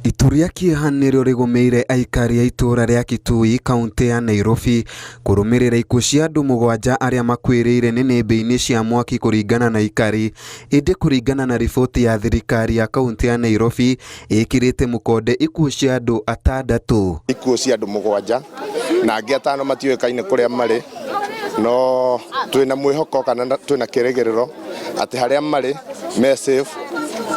Itu rĩa kĩeha nĩrĩo rĩgũmĩire aikari a itũũra rĩa Kitui, kaũntĩ ya Nairobi, kũrũmĩrĩra ikuũ cia andũ mũgwanja arĩa makuĩrĩire nĩnĩmbĩ-inĩ cia mwaki kũringana na aikari. Ĩndĩ kũringana na riboti ya thirikari ya kaũntĩ ya Nairobi, ĩkĩrĩte mũkonde ikuũ cia andũ atandatũ. Ikuũ cia andũ mũgwanja na angĩ atano matiũĩkaine kũrĩa marĩ, no twĩna mwĩhoko kana twĩna kĩrĩgĩrĩro atĩ harĩa marĩ me safe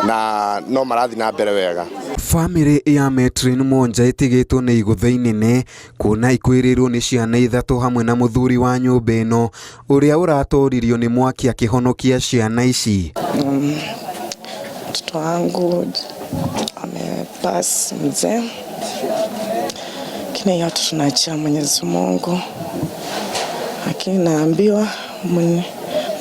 na no marathiĩ na mbere wega. Famĩlĩ ya Metrin Mwonja ĩtigĩtwo nĩ igũtha inene kuona ikuĩrĩirwo nĩ ciana ithatũ hamwe na mũthuri wa nyũmba ĩno ũrĩa ũratoririo nĩ mwaki akĩhonokia ciana ici. Mtoto wangu amepass mzee, lakini yote tunaachia Mwenyezi Mungu, lakini naambiwa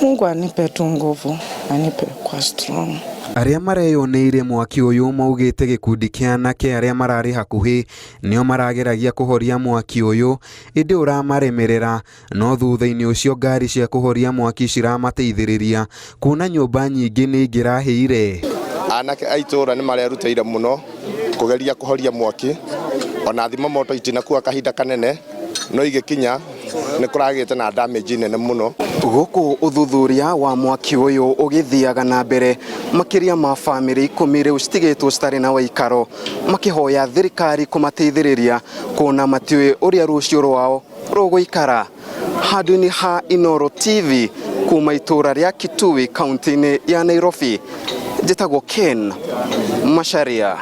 Mungu anipe tu nguvu, anipe kwa strong. Arĩa mareyoneire mwaki ũyũ maugĩte gĩkundi kĩa anake arĩa mararĩ hakuhĩ nĩo marageragia kũhoria mwaki ũyũ ĩndĩ ũramaremerera no thutha-inĩ ũcio ngari cia kũhoria mwaki ciramateithĩrĩria kuona nyũmba nyingĩ nĩ ingĩrahĩire. Anake a itũũra nĩ marerutĩire mũno kũgeria kũhoria mwaki ona thima moto itinakua kahinda kanene no igĩkinya nĩ kũragĩte na damage nene mũno. Gũkũ ũthuthuria wa mwaki ũyũ ũgĩthiaga na mbere makĩria ma bamĩrĩ ikũmi rĩu citigĩtwo citarĩ na wĩikaro makĩhoya thirikari kũmateithĩrĩria kuona matiũĩ ũrĩa rũciũ rwao rũgũikara. Handũ-inĩ ha Inooro TV kuma itũũra rĩa Kitui kaunti-inĩ ya Nairobi, njĩtagwo Ken Macharia.